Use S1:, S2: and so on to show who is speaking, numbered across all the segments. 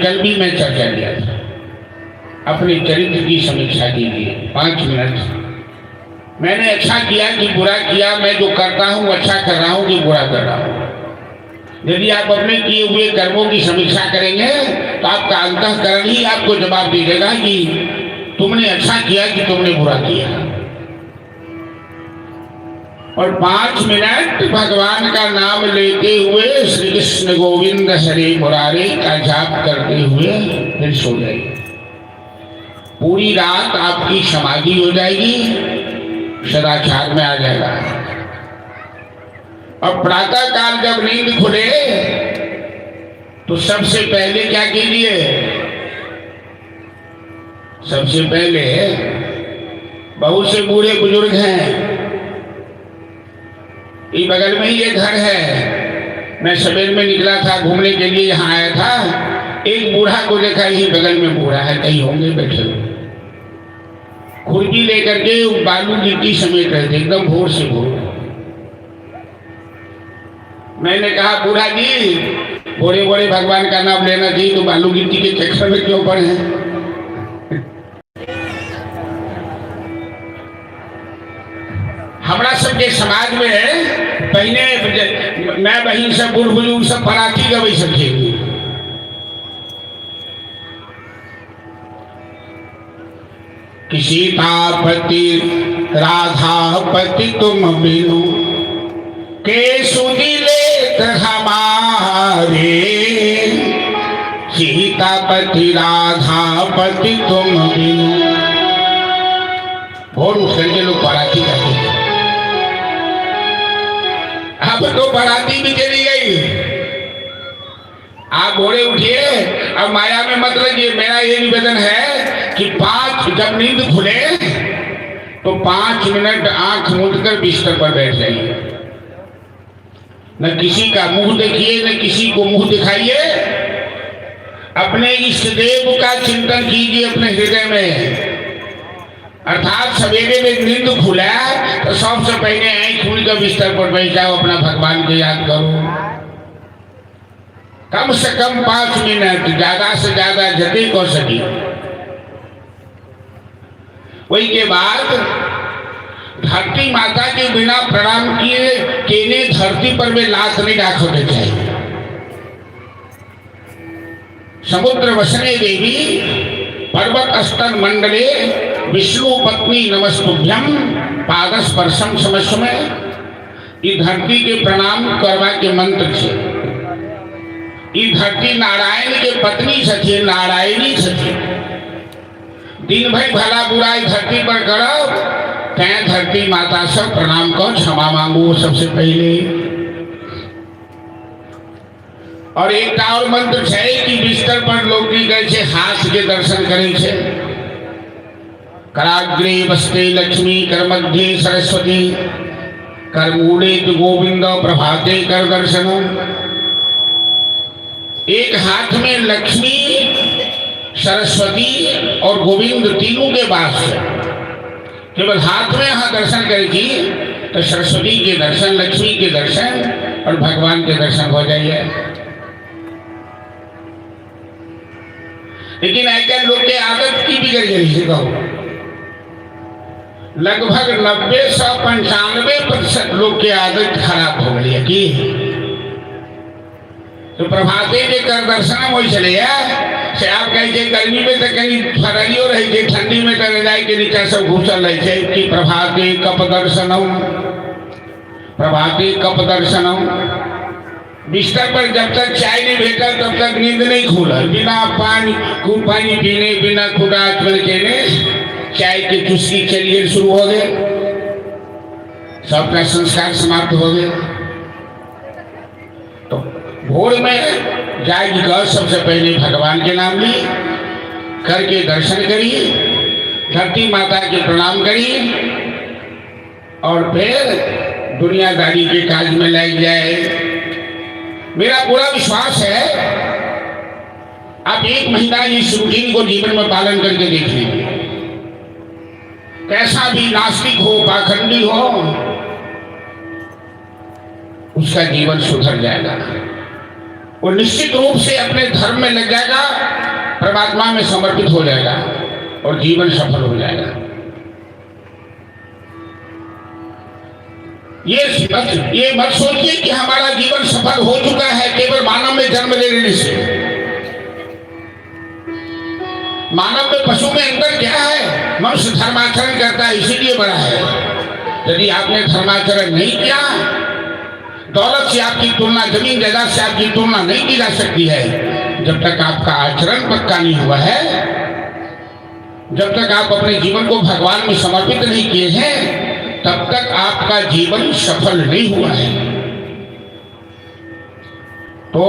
S1: कल भी मैं चर्चा किया था। अपने चरित्र की समीक्षा कीजिए 5 मिनट। मैंने अच्छा किया कि बुरा किया, मैं जो करता हूँ अच्छा कर रहा हूँ कि बुरा कर रहा हूँ। यदि आप अपने किए हुए कर्मों की समीक्षा करेंगे तो आपका अंतःकरण ही आपको जवाब दे देगा कि तुमने अच्छा किया कि तुमने बुरा किया। और 5 मिनट भगवान का नाम लेते हुए श्री कृष्ण गोविंद हरे मुरारे का जाप करते हुए फिर सो जाइए। पूरी रात आपकी समाधि हो जाएगी, सदाचार में आ जाएगा। और प्रातः काल जब नींद खुले तो सबसे पहले क्या कीजिए? सबसे पहले, बहुत से बूढ़े बुजुर्ग हैं, ये बगल में ही एक घर है। मैं सवेर में निकला था घूमने के लिए, यहाँ आया था, एक बूढ़ा को देखा, यही बगल में बूढ़ा है, कहीं होंगे बैठे हुए, खुरपी लेकर के बालू गिट्टी समेट रहे थे एकदम भोर से भोर। मैंने कहा, बूढ़ा जी, भोरे भोरे भगवान का नाम लेना चाहिए, तो बालू गिट्टी के चक्कर में क्यों पड़े हैं? हमरा सबके समाज में पहिने my बहिन सब, बूढ़ बुजुर्ग सब पराती गबै छथिन कि सीतापति राधापति तुम बिनु के सुधि लेत हमारे, सीतापति राधापति तुम बिनु। भोर उठ करके लोग पराती करते थे। अब तो पराती भी चली गई। आप भोरे उठिए, अब माया में मत लगिए। मेरा ये निवेदन है कि 5, जब नींद खुले तो 5 मिनट आंख मूंद कर बिस्तर पर बैठ जाइए। न किसी का मुंह देखिए, न किसी को मुंह दिखाइए। अपने इष्ट देव का चिंतन कीजिए अपने हृदय में। अर्थात सवेरे में नींद खुला तो सबसे पहले आंख खुल कर बिस्तर पर बैठ जाओ, अपना भगवान को याद करो। कम से कम 5 मिनट, ज्यादा से ज्यादा जते कर सकी। वही के बाद धरती माता के बिना प्रणाम किए केने धरती पर भी लात नहीं रखने चाहिए। समुद्र वसने देवी पर्वत स्तन मंडले विष्णु पत्नी नमस्तुभ्यम पादस्पर्शम समस्मय। ई धरती के प्रणाम करवा के मंत्र छे। ई धरती नारायण के पत्नी छथिन, नारायणी छथिन। दिन भर भला बुराई धरती पर करब तैं धरती माता से प्रणाम कर क्षमा मांगू सबसे पहले। और एक और मंत्र है कि बिस्तर पर लोग की गए छे, हाथ के दर्शन करे छे। कराग्रे वस्ते लक्ष्मी, करमध्ये सरस्वती, करमूले तु गोविंद प्रभाते कर दर्शन। एक हाथ में लक्ष्मी, सरस्वती और गोविंद तीनों के वास है। केवल हाथ में यहाँ दर्शन करेगी तो सरस्वती के दर्शन, लक्ष्मी के दर्शन और भगवान के दर्शन हो जाइए। लेकिन आजकल लोग के आदत की बिगड़ गई है। कहू लगभग 90 से 95% लोग के आदत खराब हो गई है की तो प्रभाते के कर दर्शन हो चले से आप कहे छे गर्मी में तो कहीं फरलियो रहे छे, ठंडी में तो रजाई के नीचा सब घुसल रहे छे कि प्रभाते कप दर्शनम, प्रभाते कप दर्शनम। बिस्तर पर जब तक चाय नहीं भेटल तब तक नींद नहीं खुलल। बिना पानी, खूब पानी पीने, बिना खुदा आचमन केने चाय के चुस्की चलिए शुरू हो गए, सबका संस्कार समाप्त हो गए। तो भोर में जाएगी घर, सबसे पहले भगवान के नाम ली करके दर्शन करिए, धरती माता के प्रणाम करिए और फिर दुनियादारी के काज में लग जाए। मेरा पूरा विश्वास है आप 1 महीना इस रूटीन को जीवन में पालन करके देख लीजिए। कैसा भी नास्तिक हो, पाखंडी हो, उसका जीवन सुधर जाएगा। वो निश्चित रूप से अपने धर्म में लग जाएगा। परमात्मा में समर्पित हो जाएगा और जीवन सफल हो जाएगा। ये मत सोचिए कि हमारा जीवन सफल हो चुका है केवल मानव में जन्म ले लेने से। मानव में पशु में अंतर क्या है? मनुष्य धर्माचरण करता है इसीलिए बड़ा है। यदि आपने धर्माचरण नहीं किया, दौलत से आपकी तुलना, जमीन जायदाद से आपकी तुलना नहीं की जा सकती है। जब तक आपका आचरण पक्का नहीं हुआ है, जब तक आप अपने जीवन को भगवान में समर्पित नहीं किए हैं, तब तक आपका जीवन सफल नहीं हुआ है। तो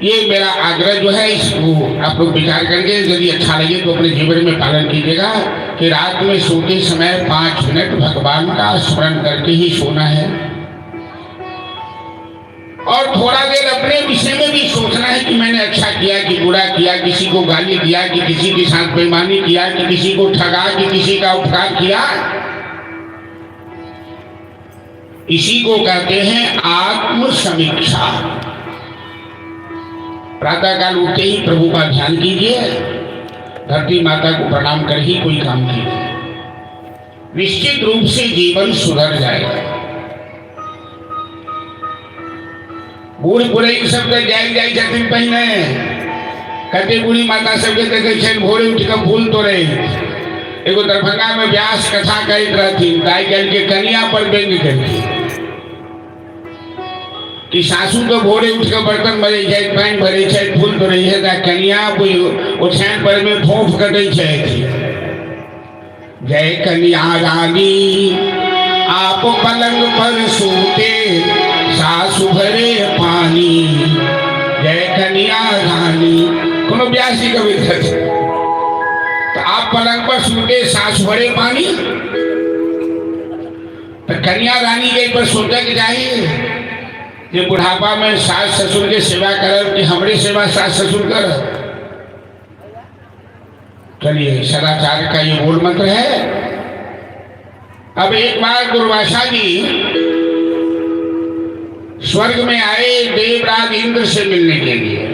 S1: ये मेरा आग्रह जो है, इसको आप लोग विचार करके यदि अच्छा लगे तो अपने जीवन में पालन कीजिएगा कि रात में सोते समय 5 मिनट भगवान का स्मरण करके ही सोना है और थोड़ा देर अपने विषय में भी सोचना है कि मैंने अच्छा किया कि बुरा किया, किसी को गाली दिया कि किसी के साथ बेईमानी किया कि किसी को ठगा कि किसी का उपकार किया। इसी को कहते हैं आत्मसमीक्षा। प्रातःकाल उठते ही प्रभु का ध्यान कीजिए, धरती माता को प्रणाम कर ही कोई काम कीजिए, निश्चित रूप से जीवन सुधर जाएगा। बूढ़ बुढ़ैन सब तऽ जागि जाइ छथिन पहिने। कते बूढ़ी माता सबके देखै छनि भोरे उठि कऽ फूल तोड़ै। एगो दरभंगा में व्यास कथा कहैत रहथिन तऽ आइ काल्हि के कनिया पर व्यंग्य केलखिन कि सासू के भोरे उठि कऽ बर्तन भरै छथि, पानि भरै छथि, फूल तोड़ै छथि, आ कनिया ओछानि पर में फोफ कटै छथि। जय कन्या रानी आप पलंग पर सोते, सासु भरे पानी, जय कन्या रानी। कोनो व्यास जी कविता छै। तो आप पलंग पर सोते, सासु भरे पानी, तो कन्या रानी के पर सोचे के चाहिए जे बुढ़ापा में सास ससुर के सेवा करब कि हमरे सेवा सास ससुर करब। चलिए, सदाचार का ये मूल मंत्र है। अब एक बार दुर्वासा जी स्वर्ग में आए देवराज इंद्र से मिलने के लिए,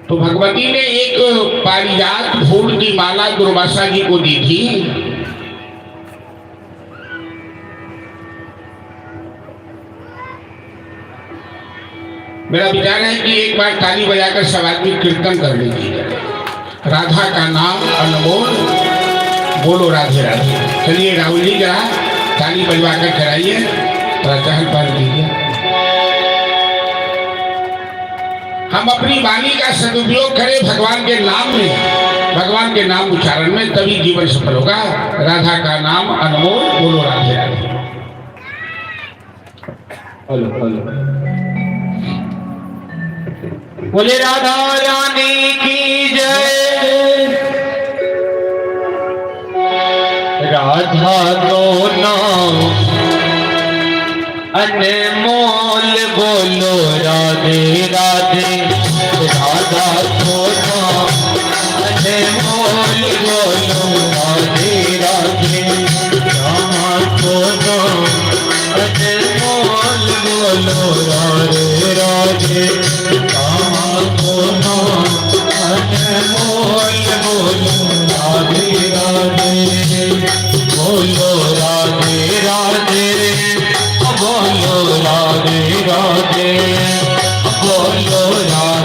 S1: तो भगवती ने एक पारिजात फूल की माला दुर्वासा जी को दी थी। मेरा विचार है कि एक बार ताली बजाकर सब आदमी कीर्तन कर लीजिए। राधा का नाम अनमोल, बोलो राधे राधे। चलिए राहुल जी जरा ताली बजवा कर कराइए, थोड़ा चहल पहल कीजिए। हम अपनी वाणी का सदुपयोग करें भगवान के नाम में, भगवान के नाम उच्चारण में, तभी जीवन सफल होगा। राधा का नाम अनमोल, बोलो राधे राधे।
S2: हेलो हेलो, बोले राधा रानी की जय। राधा को नाम अनमोल, बोलो राधे राधे। राधा को नाम अनमोल, बोलो राधे राधे। रामा को नाम अनमोल, बोलो राधे राधे। रामा को नाम अनमोल, बोलो राधे राधे। बोलो राधे राधे, बोलो राधे राधे, बोलो राधे।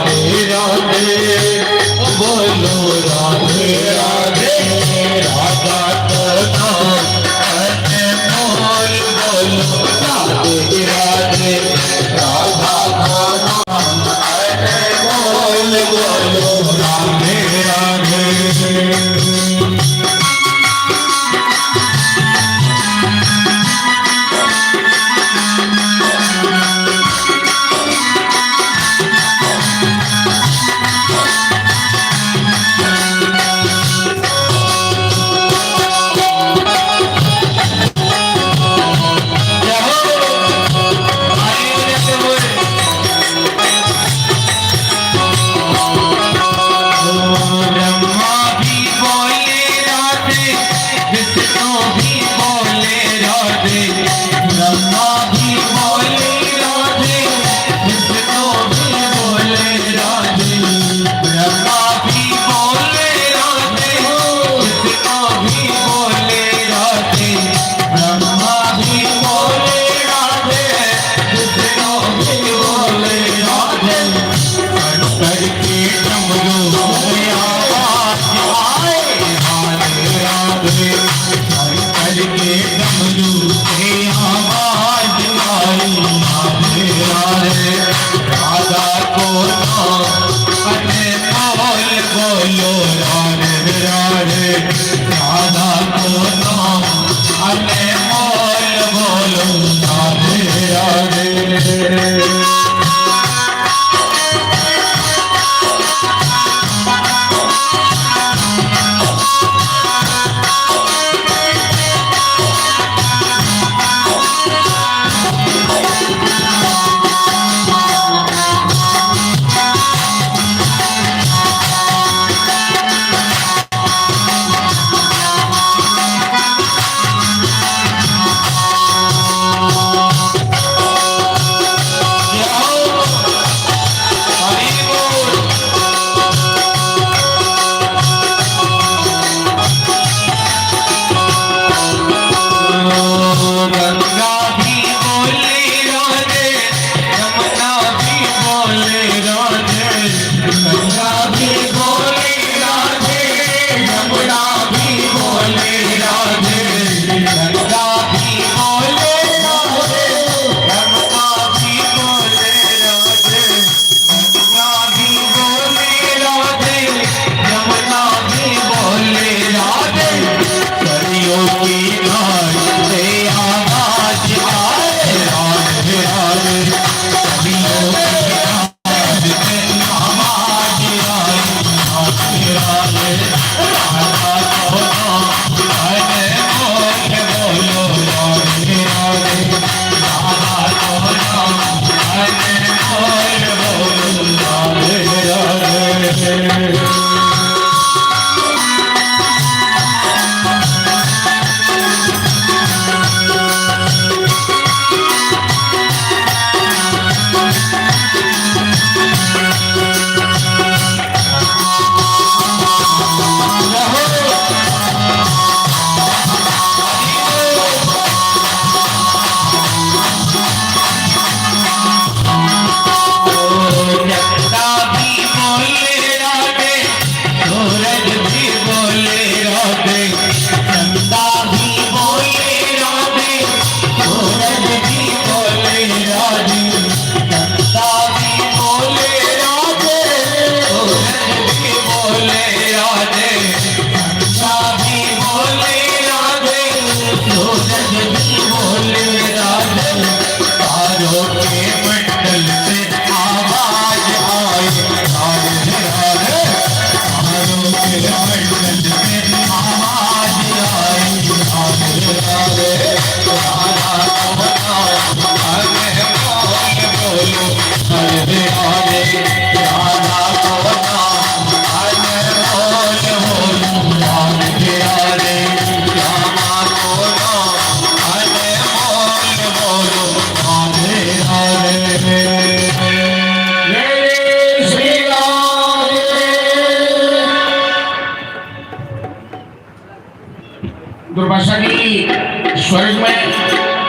S1: दुर्वासा जी स्वर्ग में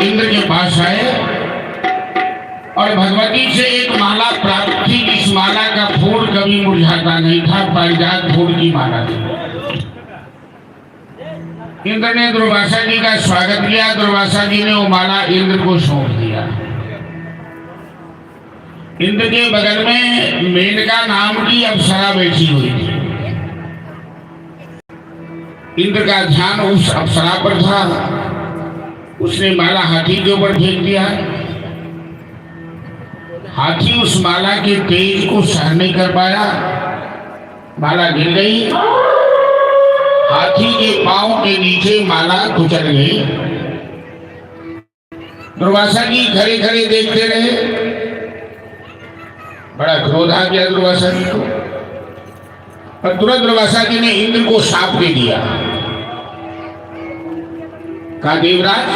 S1: इंद्र के पास आए और भगवती से एक माला प्राप्त थी, जिस माला का फूल कभी मुरझाता नहीं था, पारिजात फूल की माला थी। इंद्र ने दुर्वासा जी का स्वागत किया। दुर्वासा जी ने वो माला इंद्र को सौंप दिया। इंद्र के बगल में मेनका नाम की अप्सरा बैठी हुई थी। इंद्र का ध्यान उस अप्सरा पर था। उसने माला हाथी के ऊपर फेंक दिया। हाथी उस माला के तेज को सहन नहीं कर पाया, माला गिर गई। हाथी के पांव के नीचे माला कुचल गई। दुर्वासा जी खड़े खड़े देखते रहे। बड़ा क्रोध आ गया दुर्वासा जी को और तुरंत दुर्वासा जी ने इंद्र को शाप दे दिया। कहा, देवराज,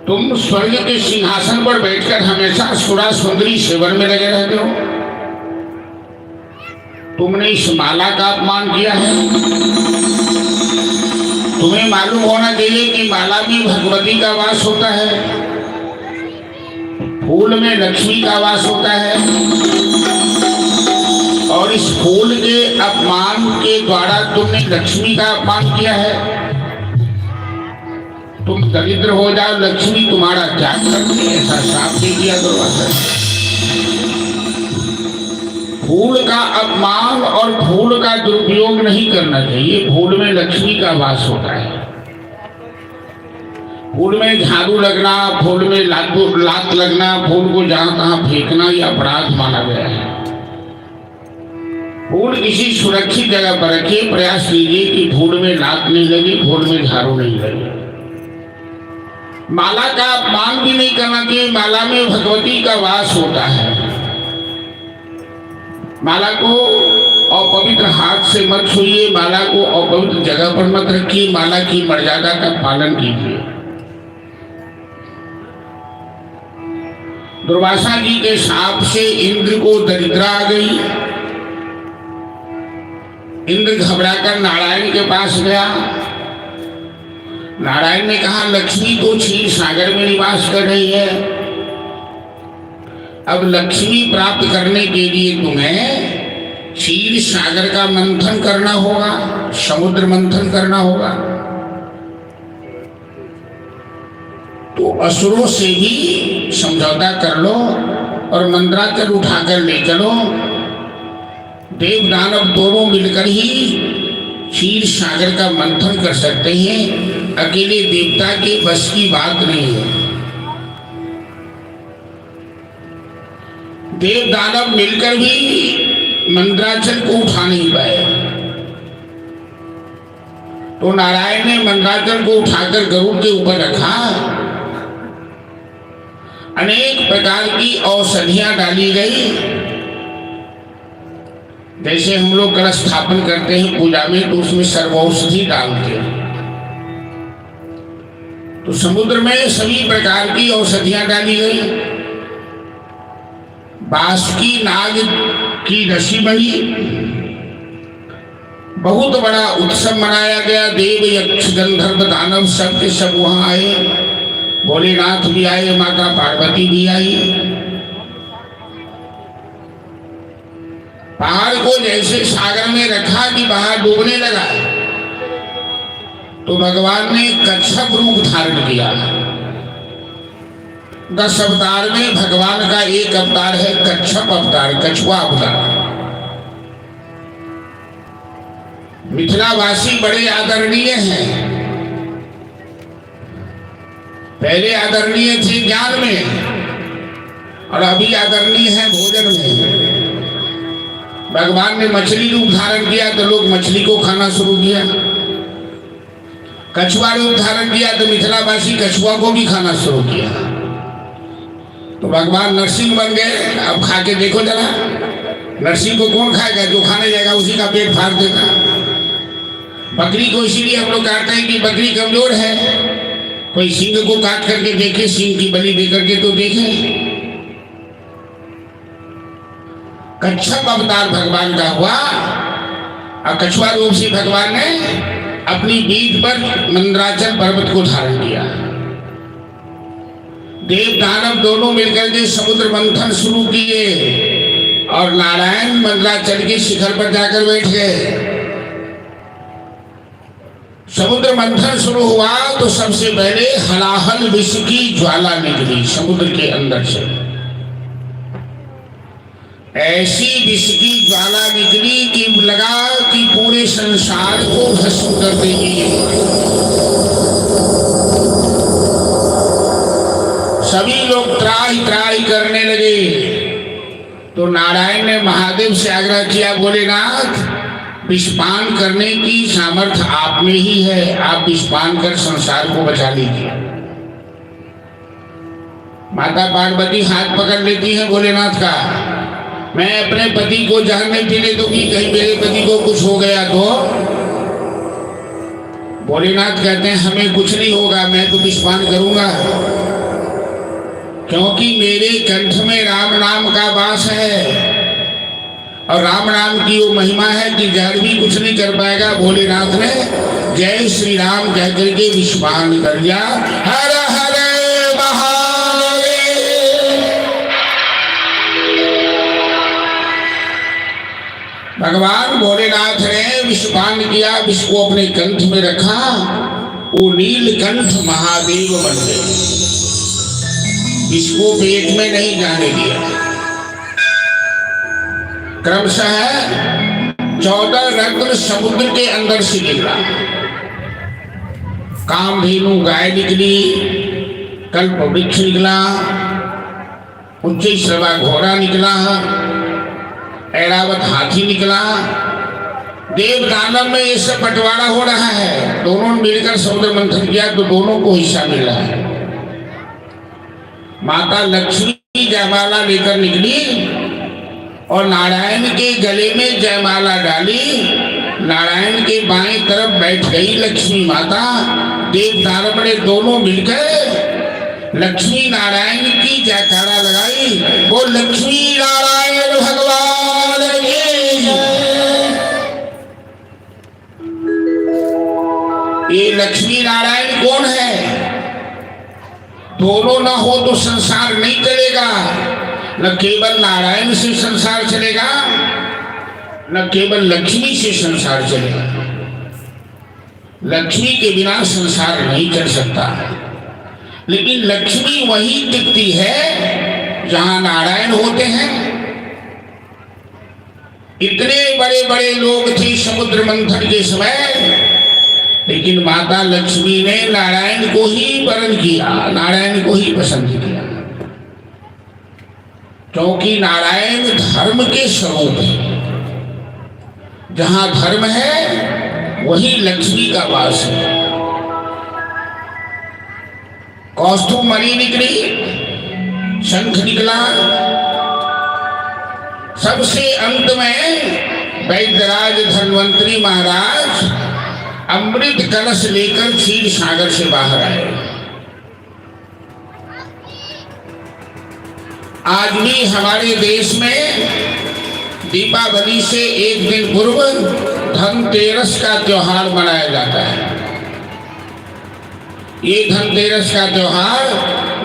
S1: तुम स्वर्ग के सिंहासन पर बैठकर हमेशा सुरा सुंदरी सेवन में लगे रहते हो। तुमने इस माला का अपमान किया है। तुम्हें मालूम होना चाहिए कि माला में भगवती का वास होता है, फूल में लक्ष्मी का वास होता है और इस फूल के अपमान के द्वारा तुमने लक्ष्मी का अपमान किया है। तुम दरिद्र हो जाओ, लक्ष्मी तुम्हारा त्याग करती है। ऐसा शाप दे दिया दुर्वासा। फूल का अपमान और फूल का दुरुपयोग नहीं करना चाहिए। फूल में लक्ष्मी का वास होता है। फूल में झाड़ू लगना, फूल में लात लात लगना, फूल को जहां तहां फेंकना यह अपराध माना गया है। फूल किसी सुरक्षित जगह पर रखिए। प्रयास कीजिए कि फूल में लात नहीं लगे, फूल में झाड़ू नहीं लगे। माला का अपमान भी नहीं करना चाहिए। माला में भगवती का वास होता है। माला को अपवित्र हाथ से मत छुइए, माला को अपवित्र जगह पर मत रखिए, माला की मर्यादा का पालन कीजिए। दुर्वासा जी के शाप से इंद्र को दरिद्रा आ गई। इंद्र घबराकर नारायण के पास गया। नारायण ने कहा, लक्ष्मी तो क्षीर सागर में निवास कर रही है। अब लक्ष्मी प्राप्त करने के लिए तुम्हें क्षीर सागर का मंथन करना होगा, समुद्र मंथन करना होगा। तो असुरों से भी समझौता कर लो और मंदराचल उठाकर ले चलो। देव दानव दोनों मिलकर ही क्षीर सागर का मंथन कर सकते हैं। अकेले देवता के बस की बात नहीं है। देव दानव मिलकर भी मंदराचल को उठा नहीं पाए। तो नारायण ने मंदराचल को उठाकर गरुड़ के ऊपर रखा। अनेक प्रकार की औषधियां डाली गई। जैसे हम लोग कलश स्थापन करते हैं पूजा में तो उसमें सर्वौषधि डालते हैं। तो समुद्र में सभी प्रकार की औषधियां डाली गई। बासुकी नाग की रस्सी बनी। बहुत बड़ा उत्सव मनाया गया। देव, यक्ष, गंधर्व, दानव सब के सब वहां आए। भोलेनाथ भी आए, माता पार्वती भी आई। पहाड़ को जैसे सागर में रखा कि बाहर डूबने लगा, तो भगवान ने कच्छप रूप धारण किया। 10 अवतार में भगवान का एक अवतार है कच्छप अवतार, कछुआ अवतार। मिथिलावासी बड़े आदरणीय हैं। पहले आदरणीय थे ज्ञान में और अभी आदरणीय हैं भोजन में। भगवान ने मछली रूप धारण किया तो लोग मछली को खाना शुरू किया। कछुआ रूप धारण किया तो मिथिलावासी कछुआ को भी खाना शुरू किया। तो भगवान नरसिंह बन गए। अब खा के देखो जरा, नरसिंह को कौन खाएगा? जो खाने जाएगा उसी का पेट फाड़ देगा। बकरी को इसीलिए हम लोग काटते हैं कि बकरी कमजोर है। कोई सिंह को काट करके देखे, सिंह की बलि दे करके तो देखे। कच्छप अवतार भगवान का हुआ और कछुआ रूप से भगवान ने अपनी पीठ पर मंदराचल पर्वत को धारण किया। देव दानव दोनों मिलकर के समुद्र मंथन शुरू किए और नारायण मंदराचल के शिखर पर जाकर बैठ गए। समुद्र मंथन शुरू हुआ तो सबसे पहले हलाहल विष की ज्वाला निकली समुद्र के अंदर से। ऐसी विष की ज्वाला निकली कि लगा कि पूरे संसार को भस्म कर देगी। सभी लोग त्राहि त्राहि करने लगे। तो नारायण ने महादेव से आग्रह किया, भोलेनाथ विषपान करने की सामर्थ्य आप में ही है, आप विषपान कर संसार को बचा लीजिए। माता पार्वती हाथ पकड़ लेती है भोलेनाथ का, मैं अपने पति को जहर नहीं पीने दूंगी, कहीं मेरे पति को कुछ हो गया तो। भोलेनाथ कहते हैं हमें कुछ नहीं होगा, मैं तो विषपान करूंगा, क्योंकि मेरे कंठ में राम नाम का वास है और राम नाम की वो महिमा है कि जहर भी कुछ नहीं कर पाएगा। भोलेनाथ ने जय श्री राम कह करके विषपान कर दिया। हर हर महादेव। भगवान भोलेनाथ ने विषपान किया, विष को अपने कंठ में रखा, वो नीलकंठ महादेव बन गए। विष को पेट में नहीं जाने दिया। क्रमशः 14 रत्न समुद्र के अंदर से निकला। कामधेनु गाय निकली, कल्प वृक्ष निकला, उच्च श्रवा घोड़ा निकला, ऐरावत हाथी निकला। देव दानव में ये सब बंटवारा हो रहा है। दोनों ने मिलकर समुद्र मंथन किया तो दोनों को हिस्सा मिल रहा है। माता लक्ष्मी जयमाला लेकर निकली और नारायण के गले में जयमाला डाली। नारायण के बाएं तरफ बैठ गई लक्ष्मी माता। देव दानव ने दोनों मिलकर लक्ष्मी नारायण की जयकारा लगाई। वो लक्ष्मी नारायण भगवान की जय। ये लक्ष्मी नारायण कौन है? दोनों ना हो तो संसार नहीं चलेगा। न केवल नारायण से संसार चलेगा, न केवल लक्ष्मी से संसार चलेगा। लक्ष्मी के बिना संसार नहीं चल सकता। लेकिन लक्ष्मी वहीं टिकती है जहां नारायण होते हैं। इतने बड़े बड़े लोग थे समुद्र मंथन के समय, लेकिन माता लक्ष्मी ने नारायण को ही वरण किया, नारायण को ही पसंद किया, क्योंकि नारायण धर्म के स्वरूप है। जहां धर्म है वही लक्ष्मी का वास है। कौस्तुभ मणि निकली, शंख निकला। सबसे अंत में वैद्यराज धन्वंतरी महाराज अमृत कलश लेकर क्षीर सागर से बाहर आए। आज भी हमारे देश में दीपावली से एक दिन पूर्व धनतेरस का त्योहार मनाया जाता है। ये धनतेरस का त्योहार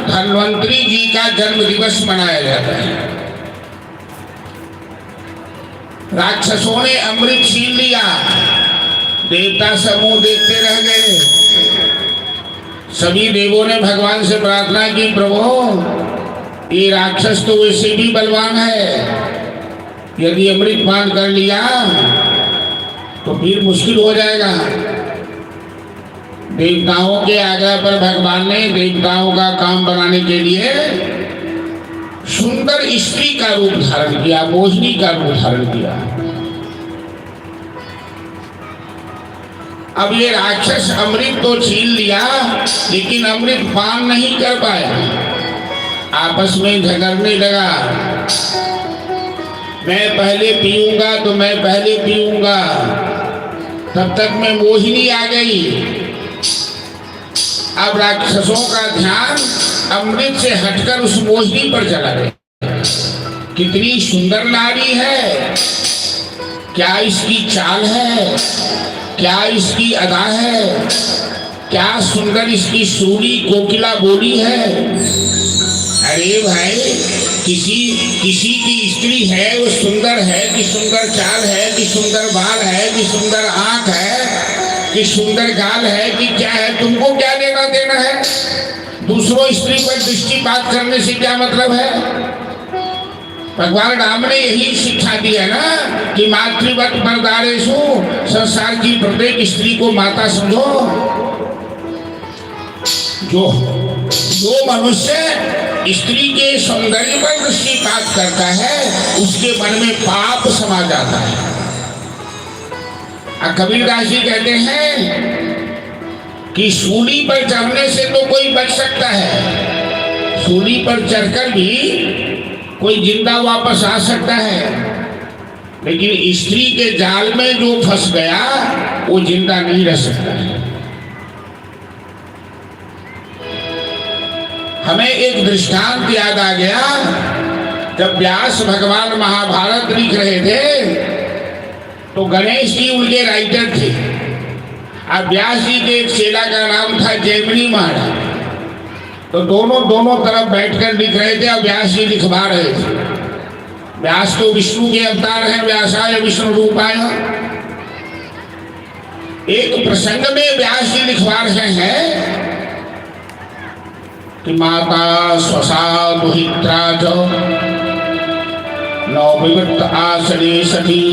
S1: धन्वंतरी जी का जन्म दिवस मनाया जाता है। राक्षसों ने अमृत छीन लिया, देवता समूह देखते रह गए। सभी देवों ने भगवान से प्रार्थना की, प्रभु ये राक्षस तो वैसे भी बलवान है, यदि अमृत पान कर लिया तो फिर मुश्किल हो जाएगा। देवताओं के आग्रह पर भगवान ने देवताओं का काम बनाने के लिए सुंदर स्त्री का रूप धारण किया, मोहिनी का रूप धारण किया। अब ये राक्षस अमृत तो छीन लिया, लेकिन अमृत पान नहीं कर पाया। आपस में झगड़ने लगा, मैं पहले पीऊंगा तो मैं पहले पीऊंगा। तब तक में मोहिनी आ गई। अब राक्षसों का ध्यान अमृत से हटकर उस मोहिनी पर चला गया। कितनी सुंदर नारी है, क्या इसकी चाल है, क्या इसकी अदा है, क्या सुंदर इसकी सूरी कोकिला बोली है। अरे भाई, किसी किसी की स्त्री है वो सुंदर है कि सुंदर चाल है कि सुंदर बाल है कि सुंदर आंख है कि सुंदर गाल है कि क्या है, तुमको क्या लेना देना है? दूसरों स्त्री पर दृष्टिपात करने से क्या मतलब है? भगवान राम ने यही शिक्षा दी है ना कि मातृवत वरदारेषु, संसार की प्रत्येक स्त्री को माता समझो। जो जो मनुष्य स्त्री के सौंदर्य पर दृष्टिपात करता है उसके मन में पाप समा जाता है। और कबीरदास जी कहते हैं कि सूली पर चढ़ने से तो कोई बच सकता है, सूली पर चढ़कर भी कोई जिंदा वापस आ सकता है, लेकिन स्त्री के जाल में जो फंस गया वो जिंदा नहीं रह सकता है। हमें एक दृष्टांत याद आ गया, जब व्यास भगवान महाभारत लिख रहे थे तो गणेश जी उनके राइटर थे। अब व्यास जी के एक चेला का नाम था जैमिनी महाराज। तो दोनों दोनों तरफ बैठकर लिख रहे थे और व्यास जी लिखवा रहे थे। व्यास तो विष्णु के अवतार हैं, व्यासाय विष्णु रूपाय। एक प्रसंग में व्यास जी लिखवा रहे हैं कि माता स्वसा दुहित्रा च नौविवृत्त आसने सखी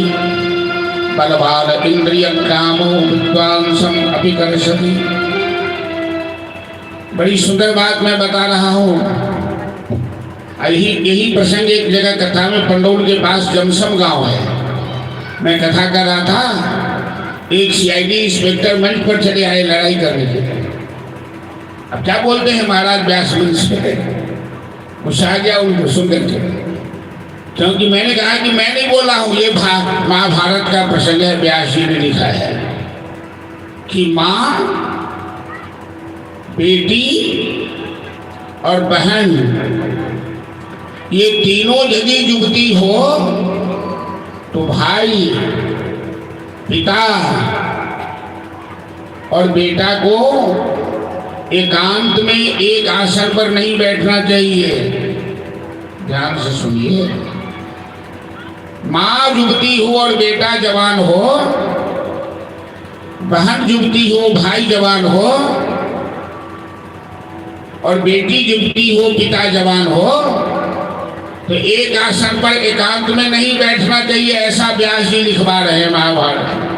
S1: बलवान इंद्रिय कामो विद्वांसम अभिकर्षति। बड़ी सुंदर बात मैं बता रहा हूँ। यही यही प्रसंग एक जगह कथा में पंडौल के पास जमसम गांव है, मैं कथा कर रहा था। एक सीआईडी इंस्पेक्टर मंच पर चले आए लड़ाई करने के लिए। अब क्या बोलते हैं महाराज व्यास मंच से, गुस्सा आ गया उनको सुन करके, क्योंकि मैंने कहा कि मैं नहीं बोल रहा हूँ, ये महाभारत का प्रसंग है, व्यास जी ने लिखा है कि माँ, बेटी और बहन ये तीनों यदि युवती हो तो भाई, पिता और बेटा को एकांत में एक आसन पर नहीं बैठना चाहिए। ध्यान से सुनिए, माँ युवती हो और बेटा जवान हो, बहन युवती हो, भाई जवान हो, और बेटी युवती हो, पिता जवान हो, तो एक आसन पर एकांत में नहीं बैठना चाहिए, ऐसा व्यास जी लिखवा रहे हैं महाभारत।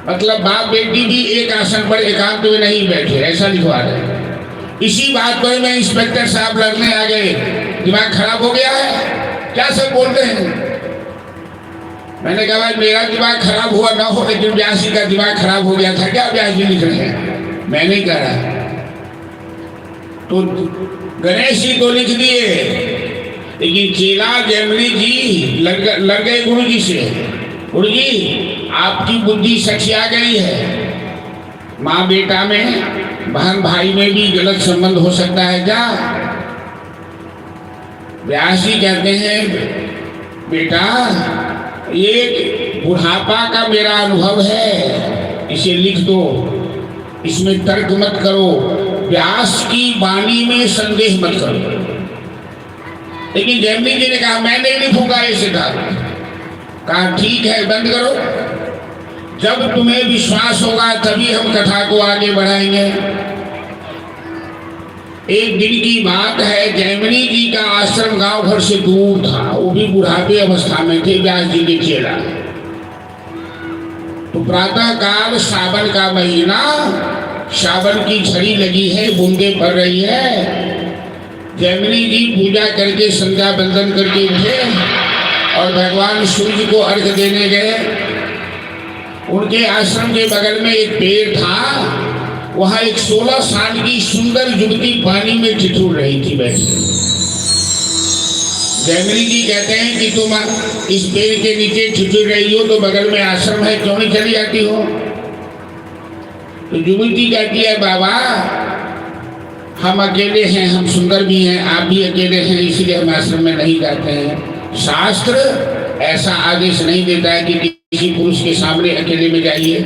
S1: मतलब बाप बेटी भी एक आसन पर एकांत में नहीं बैठे, ऐसा लिखवा रहे हैं। इसी बात पर मैं इंस्पेक्टर साहब लड़ने आ गए, दिमाग खराब हो गया है क्या सब बोलते हैं? मैंने कहा भाई मेरा दिमाग खराब हुआ ना हो, लेकिन व्यास जी का दिमाग खराब हो गया था क्या? व्यास जी लिख रहे हैं, मैं नहीं कह रहा। तो गणेश जी को लिख दिए, लेकिन चेला जैमिनी जी लड़ गए गुरु जी से। गुरु जी आपकी बुद्धि सठिया गई है, माँ बेटा में, बहन भाई में भी गलत संबंध हो सकता है क्या? व्यास जी कहते हैं बेटा ये बुढ़ापा का मेरा अनुभव है, इसे लिख दो, इसमें तर्क मत करो, व्यास की वाणी में संदेह मत करो। लेकिन जैमिनी जी ने कहा मैं नहीं लिखूंगा ये सिद्धांत। कहा ठीक है बंद करो, जब तुम्हें विश्वास होगा तभी हम कथा को आगे बढ़ाएंगे। एक दिन की बात है, जैमिनी जी का आश्रम गांव घर से दूर था, वो भी बुढ़ापे अवस्था में थे, व्यास जी के चेला। तो प्रातः काल सावन का महीना, सावन की झड़ी लगी है, बूंदे पड़ रही है। जैमिनी जी पूजा करके संध्या बंदन करके उठे और भगवान सूर्य को अर्घ देने गए। उनके आश्रम के बगल में एक पेड़ था, वहां एक 16 साल की सुंदर युवती पानी में ठिठुर रही थी बैठ। जैमिनी जी कहते हैं कि तुम इस पेड़ के नीचे ठिठुर रही हो तो बगल में आश्रम है, क्यों नहीं चली जाती हो? तो युवती कहती है बाबा हम अकेले हैं, हम सुंदर भी हैं, आप भी अकेले हैं, इसलिए हम आश्रम में नहीं जाते हैं। शास्त्र ऐसा आदेश नहीं देता है कि किसी पुरुष के सामने अकेले में जाइए।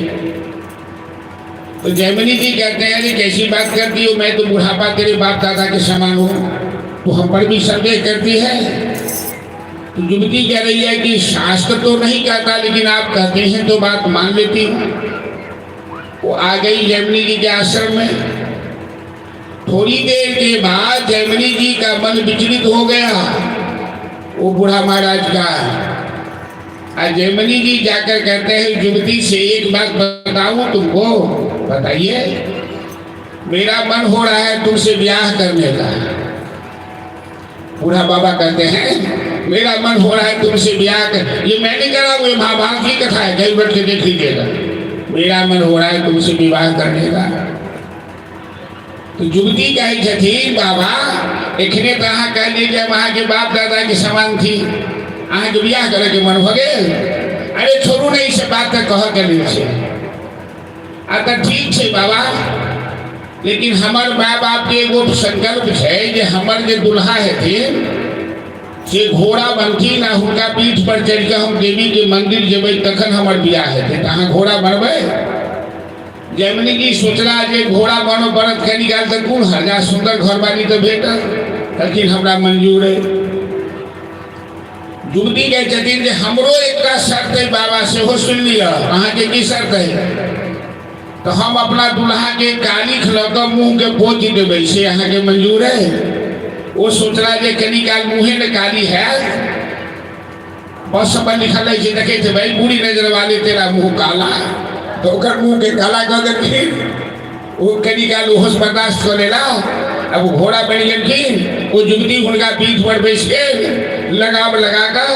S1: तो जैमिनी जी कहते हैं, अरे कैसी बात करती हो, मैं तो बुढ़ापा तेरे बाप दादा के समान हूँ, तो हम पर भी संदेह करती है। तो युवती कह रही है कि शास्त्र तो नहीं कहता, लेकिन आप कहते हैं तो बात मान लेती हूँ। वो आ गई जैमिनी जी के आश्रम में। थोड़ी देर के बाद जैमिनी जी का मन विचलित हो गया, वो बूढ़ा महाराज का। आज जैमिनी जी जाकर कहते हैं, युवती से एक बात बताऊं तुमको? बताइए। मेरा मन हो रहा है तुमसे ब्याह करने का। बूढ़ा बाबा कहते हैं, मेरा मन हो रहा है तुमसे ब्याह कर, ये मैंने करा, वो महाभारत की कथा है, कहीं बैठ के देख लीजिएगा। मेरा मन हो रहा है तुमसे विवाह करने का। तो युवती कहै छथिन, बाबा एखने तऽ अहाँ कहलियै जे हम अहाँके बाप दादा के समान थी, अहाँके बियाह करे के मन भऽ गेल? अरे छोड़ू ने, ई सब बात तऽ कहऽ के लेल छै। आ तऽ ठीक छै बाबा, लेकिन हमर माय बाप के एगो संकल्प छै जे हमर जे दुल्हा हेथिन से घोड़ा बनथिन आ हुनका पीठ पर चढ़ि कऽ हम देवी के मंदिर जेबै, तखन हमर बियाह हेतै। तऽ अहाँ घोड़ा बनबै? जैमिनी जी सोचला जे घोड़ा बनो पड़त कनी काल तऽ कोन हर्जा, सुन्दर घरवाली तऽ भेटल। कहलखिन, हमरा मंजूर है। युवती कहै छथिन जे हमरो एकटा शर्त है बाबा, सेहो सुनि लिअ। अहाँके की शर्त है? तऽ हम अपना दुल्हा के कालिख लऽ कऽ मुँह के पोति देबै, से अहाँके मंजूर है? ओ सोचला जे कनी काल मुँहे ने काली हैत। बस सब पर लिखल रहै छै, देखै छै भाई, बुरी नजर वाले तेरा मुँह काला, तऽ ओकर मुँह के काला कऽ देलखिन। ओ कनी काल ओहो बर्दाश्त कऽ लेला। आब ओ घोड़ा बनि गेलखिन, ओ युवती हुनका पीठ पर बैस गेल, लगाम लगा कऽ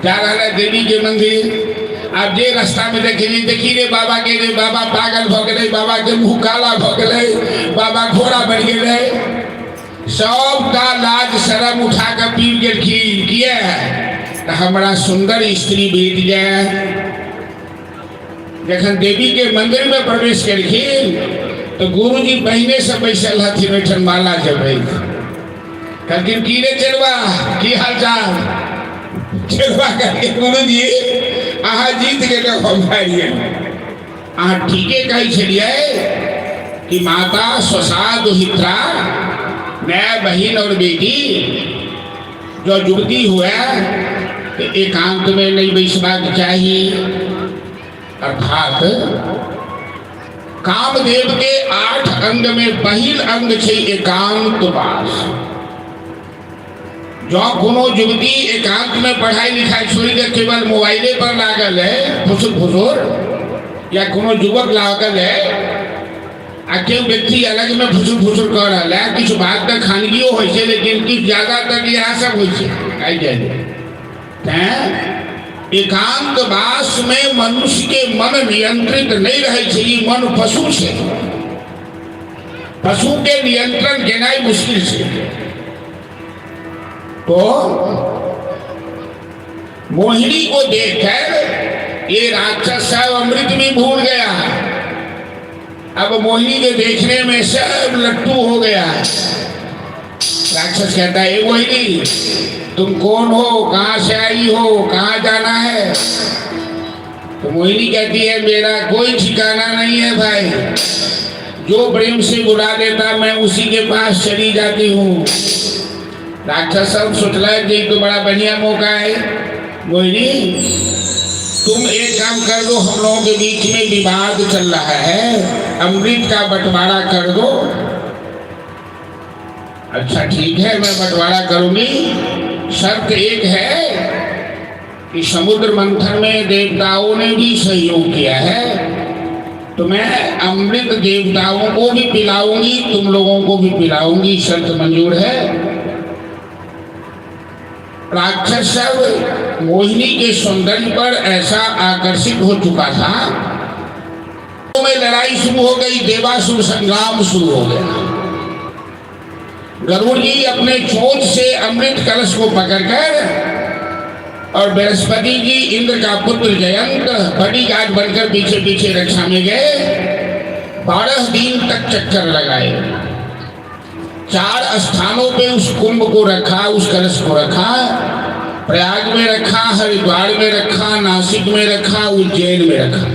S1: जा रहल है देवी के मंदिर। आब जे रास्ता में देखिए, देखी रे बाबा के, रे बाबा पागल भऽ गेलै, बाबा के मुँह काला भऽ गेलै, बाबा घोड़ा बनि गेलै। सबटा लाज शरम उठा कऽ पीब गेलखिन। किया? तऽ हमरा सुन्दर स्त्री भेट जाय। जखन देवी के मंदिर में प्रवेश केलखिन तऽ गुरुजी पहिने से बैसल हथिन ओहिठाम माला जपैत। कहलखिन, की रे चेलवा, की हाल चाल? चेलवा कहलखिन, गुरुजी अहाँ जीत गेल, हम हारि गेल। अहाँ ठीके कहै छलियै कि माता स्वसा दुहित्रा, नया बहिन और बेटी जो युवती हुए तो एकांत में नहीं बैसबाक चाही। अर्थात कामदेव के 8 अंग में पहिल अंग छै एकांत वास। जँ कोनो युवती एकांत में पढ़ाई लिखाई छोड़ि कऽ केवल मोबाइले पर लागल है फुसुर फुसुर, या कोनो युवक लागल है आ केओ व्यक्ति अलग में फुसुर फुसुर कऽ रहल है, किछु बात तऽ खानगियो होइ छै, लेकिन किछु ज्यादातर इएह सब होइ छै आइ काल्हि। तैं एकांत वास में मनुष्य के मन नियंत्रित नहीं रहै छै। ई मन पशु छै, पशु के नियंत्रण केनाइ मुश्किल छै। तो मोहिनी को देखकर ये राक्षस सब अमृत भी भूल गया। अब मोहिनी के देखने में सब लट्टू हो गया। राक्षस कहता है, मोहिनी तुम कौन हो, कहाँ से आई हो, कहाँ जाना है? तो मोहिनी कहती है, मेरा कोई ठिकाना नहीं है भाई, जो प्रेम से बुला देता मैं उसी के पास चली जाती हूँ। राक्षस सब सोचला कि तो बड़ा बढ़िया मौका है। मोहिनी तुम एक काम कर दो, हम लोगों के बीच में विवाद चल रहा है, अमृत का बंटवारा कर दो। अच्छा ठीक है, मैं बंटवारा करूंगी, शर्त एक है कि समुद्र मंथन में देवताओं ने भी सहयोग किया है, तो मैं अमृत देवताओं को भी पिलाऊंगी, तुम लोगों को भी पिलाऊंगी, शर्त मंजूर है? राक्षस सब मोहिनी के सौंदर्य पर ऐसा आकर्षित हो चुका था, में लड़ाई शुरू हो गई, देवासुर संग्राम शुरू हो गया। गरुड़ जी अपने चोंच से अमृत कलश को पकड़कर और बृहस्पति जी इंद्र का पुत्र जयंत बॉडीगार्ड बनकर पीछे पीछे रक्षा में गए। 12 दिन तक चक्कर लगाए। 4 स्थानों पे उस कुंभ को रखा, उस कलश को रखा। प्रयाग में रखा, हरिद्वार में रखा, नासिक में रखा, उज्जैन में रखा।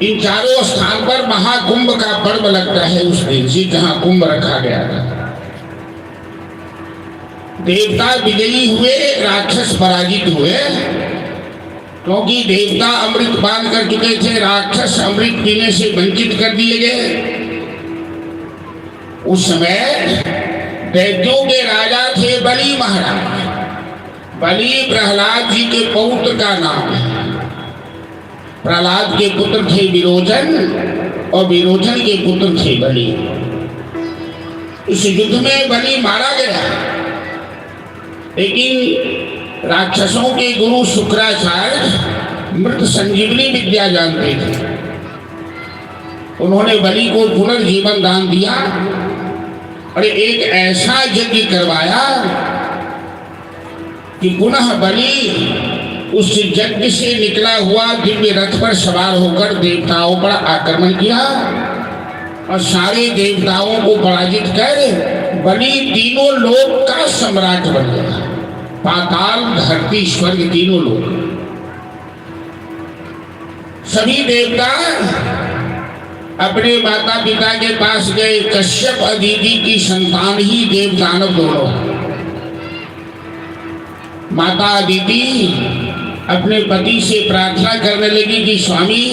S1: इन चारों स्थान पर महाकुंभ का पर्व लगता है उस दिन से, जहां कुंभ रखा गया था। देवता विजयी हुए, राक्षस पराजित हुए, क्योंकि देवता अमृत पान कर चुके थे, राक्षस अमृत पीने से वंचित कर दिए गए। उस समय दैत्यों के राजा थे बलि महाराज। बलि प्रहलाद जी के पौत्र का नाम है। प्रहलाद के पुत्र थे विरोचन और विरोचन के पुत्र थे बलि। इस युद्ध में बलि मारा गया, लेकिन राक्षसों के गुरु शुक्राचार्य मृत संजीवनी विद्या जानते थे। उन्होंने बलि को पुनर्जीवन दान दिया और एक ऐसा यज्ञ करवाया कि पुनः बलि उस यज्ञ से निकला हुआ दिव्य रथ पर सवार होकर देवताओं पर आक्रमण किया और सारे देवताओं को पराजित कर बलि तीनों लोक का सम्राट बन गया। पाताल, धरती, स्वर्ग, तीनों लोक। सभी देवता अपने माता पिता के पास गए। कश्यप अदिति की संतान ही देव दानव दोनों। माता अदिति अपने पति से प्रार्थना करने लगी कि स्वामी,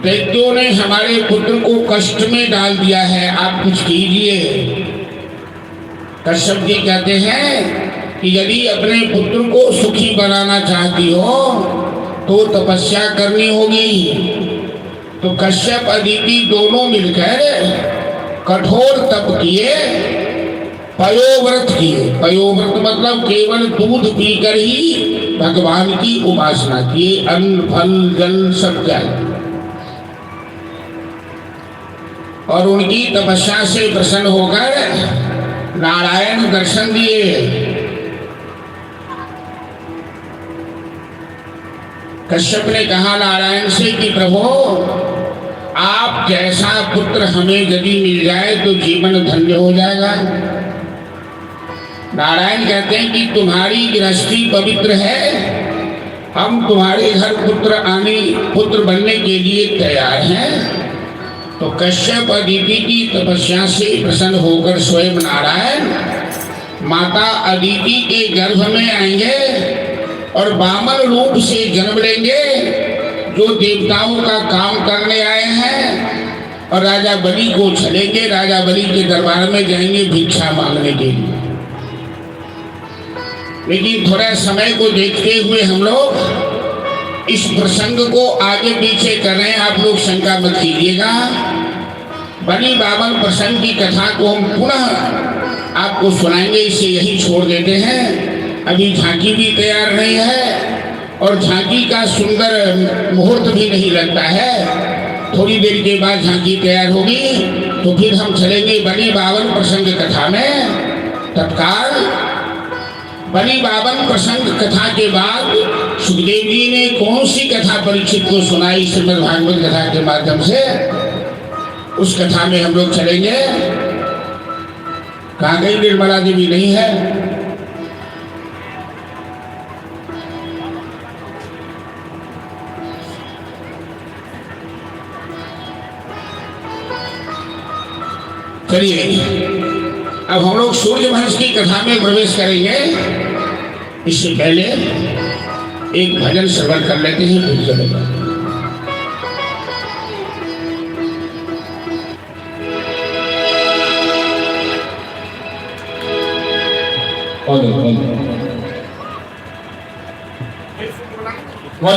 S1: दैत्यों ने हमारे पुत्र को कष्ट में डाल दिया है, आप कुछ कीजिए। कश्यप जी कहते हैं कि यदि अपने पुत्र को सुखी बनाना चाहती हो तो तपस्या करनी होगी। तो कश्यप अदिति दोनों मिलकर कठोर तप किए, पयोव्रत किए। पयोव्रत मतलब केवल दूध पीकर ही भगवान की उपासना किए, अन्न फल जल सब त्याग। और उनकी तपस्या से प्रसन्न होकर नारायण दर्शन दिए। कश्यप ने कहा नारायण से कि प्रभु, आप जैसा पुत्र हमें यदि मिल जाए तो जीवन धन्य हो जाएगा। नारायण कहते हैं कि तुम्हारी गृहस्थी पवित्र है, हम तुम्हारे घर पुत्र बनने के लिए तैयार हैं। तो कश्यप अदिति की तपस्या से प्रसन्न होकर स्वयं नारायण माता अदिति के गर्भ में आएंगे और वामन रूप से जन्म लेंगे, जो देवताओं का काम करने आए हैं, और राजा बलि को छलेंगे, राजा बलि के दरबार में जाएंगे भिक्षा मांगने के लिए। लेकिन थोड़ा समय को देखते हुए हम लोग इस प्रसंग को आगे पीछे कर रहे हैं, आप लोग शंका मत कीजिएगा। बलि बावन प्रसंग की कथा को हम पुनः आपको सुनाएंगे, इसे यही छोड़ देते हैं। अभी झांकी भी तैयार नहीं है और झांकी का सुंदर मुहूर्त भी नहीं लगता है। थोड़ी देर के बाद झांकी तैयार होगी तो फिर हम चलेंगे बलि बावन प्रसंग कथा में। तत्काल बलि बावन प्रसंग कथा के बाद सुखदेव जी ने कौन सी कथा परीक्षित को सुनाई श्रीमद् भागवत कथा के माध्यम से, उस कथा में हम लोग चलेंगे। कहाँ गई निर्मला देवी? नहीं है। चलिए अब हम लोग सूर्यवंश की कथा में प्रवेश करेंगे। इससे पहले एक भजन श्रवण कर लेते हैं, फिर चलेगा।
S2: Hello hello.